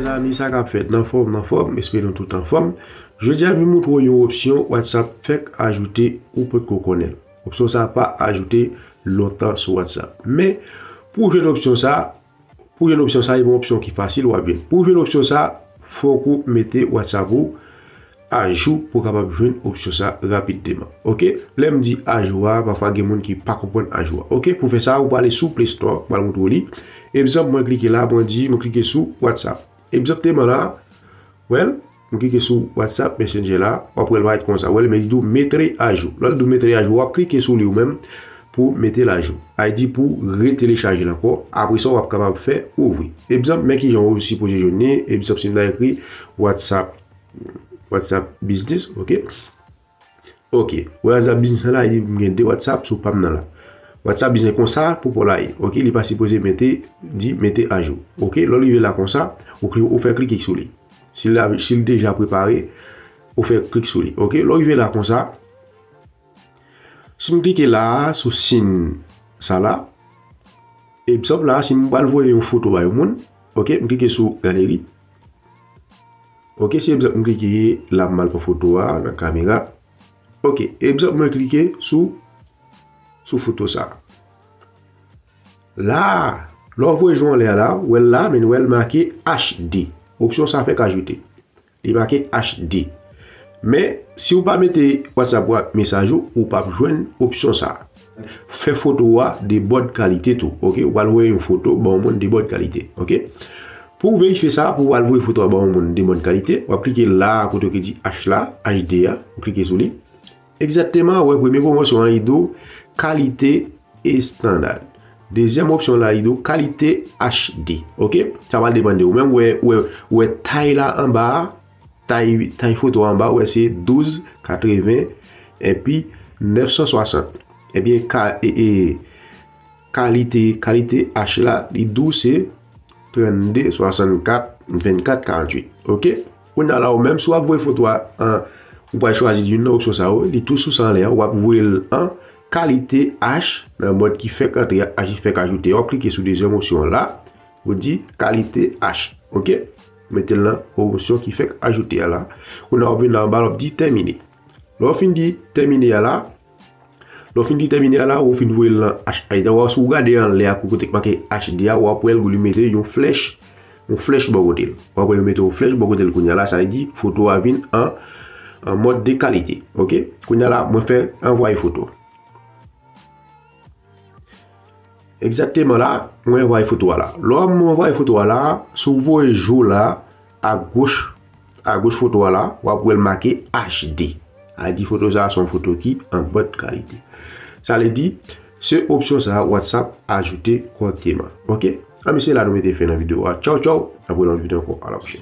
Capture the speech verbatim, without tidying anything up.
Mezanmi, sa k ap fèt? Nan fòm, nan fòm, espere nou tout anfòm. Jodi a, m vin montre w yon opsyon WhatsApp fèk ajoute ou potko konnen l. Opsyon sa a pa ajoute lontan sou WhatsApp. Men, pou w jwenn opsyon sa a, pou w jwenn opsyon sa a, e yon opsyon ki fasil w ap jwenn. Pou w jwenn opsyon sa a, fòk ou mete WhatsApp ou ajou pou w kapab jwenn opsyon sa a rapidman. Oke? Lè m di ajou a, pafwa gen moun ki pa konprann ajou a. Oke? Pou fè sa, ou prale sou Play Store, m pral montre w li. Egzanp, mwen klike la, mwen di, mwen klike sou WhatsApp. Egzakteman la, w wè l, mwen klike sou WhatsApp Messenger la, w ap wè l parèt konsa. W wè l, men li di w mete ajou. Lè l di w mete ajou, w ap klike sou li ou menm pou mete l ajou. Sa vle di pou retelechaje l ankò. Apre sa, w ap kapab fè ouvri. Egzanp, men kijan ou sipoze jwenn li. Egzanp, si m ta ekri WhatsApp, WhatsApp Business, oke? Oke. WhatsApp Business la, li di m gen de WhatsApp sou pa m nan la. WhatsApp Business konsa pou pa w la ye. Oke, li pa sipoze mete, di mete ajou. Oke, lè w rive la konsa, ou kli-, ou fè klik sou li. Si l la, si l deja prepare, ou fè klik sou li. Oke, lè w rive la konsa, si m klike la sou siy sa la, egzanp la, si m pral voye yon foto ba yon moun, oke, m klike sou galeri. Oke, si egzanp m klike la, m al pran foto a nan kamera. Oke, egzanp mwen klike sou, sou foto sa. La, lè w voye jou anlè a la, w wè l la, men w wè l make H D. Opsyon sa fèk ajoute. Li make H D. Men, si w pa mete WhatsApp ou ak mesaj ou, ou p ap jwenn opsyon sa. Fè foto a de bòn kalite tou, oke? Ou pral voye yon foto ba yon moun de bòn kalite, oke? Pou w verifye sa, pou w al voye foto a ba yon moun de bòn kalite, w ap klike la kote ki di H la, H D a, ou klike sou li. Egzakteman, ou wè premye pwomosyon an, li di w kalite estanda. Dezyèm opsyon la, li di w kalite H D. Oke? Sa pral depann de ou menm. Ou wè, ou wè, ou wè tay la anba a, tay, tay foto a anba, ou wè se douz katreven epi nèf san swasant. Ebyen, ka, e, e, kalite, kalite H la, li di w se trannde swasannkat vennkat karanntuit. Oke? Kounye a la, ou menm, si w ap voye foto a, an, ou pral chwazi youn nan opsyon sa yo, li tou sou sa anlè a, w ap voye l an kalite H, nan mòd ki fèk antre a, H ki fèk ajoute a, w ap klike sou dezyèm opsyon an la, ou di kalite H. Oke? Mete l nan opsyon ki fèk ajoute a la. Kounye a, w ap vin la anba, w ap di tèmine. Lè w fin di tèmine a la, Lè w fin detèmine a la, ou fin voye l nan H I D a, w a, si w gade anlè a kote k make H D a, w ap wè l li mete yon flèch, yon flèch bò kote l. W ap wè yo mete yon flèch bò kote l kounye a la, sa vle di foto a vin an, an mòd de kalite. Oke? Kounye a la, mwen fè anvwaye foto. Egzakteman la, mwen anvwaye foto a la. Lè m anvwaye foto a la, si w voye jou la, agoch, agoch foto a la, w ap wè l make H D. Sa vle di foto sa a se yon foto ki an bòn kalite. Sa vle di, se opsyon sa a WhatsApp ajoute kòrèkteman. Oke? Anben, se la nou mete fen nan videyo a. Tchaw, tchaw. N ap wè nan videyo ankò. A la pwochèn.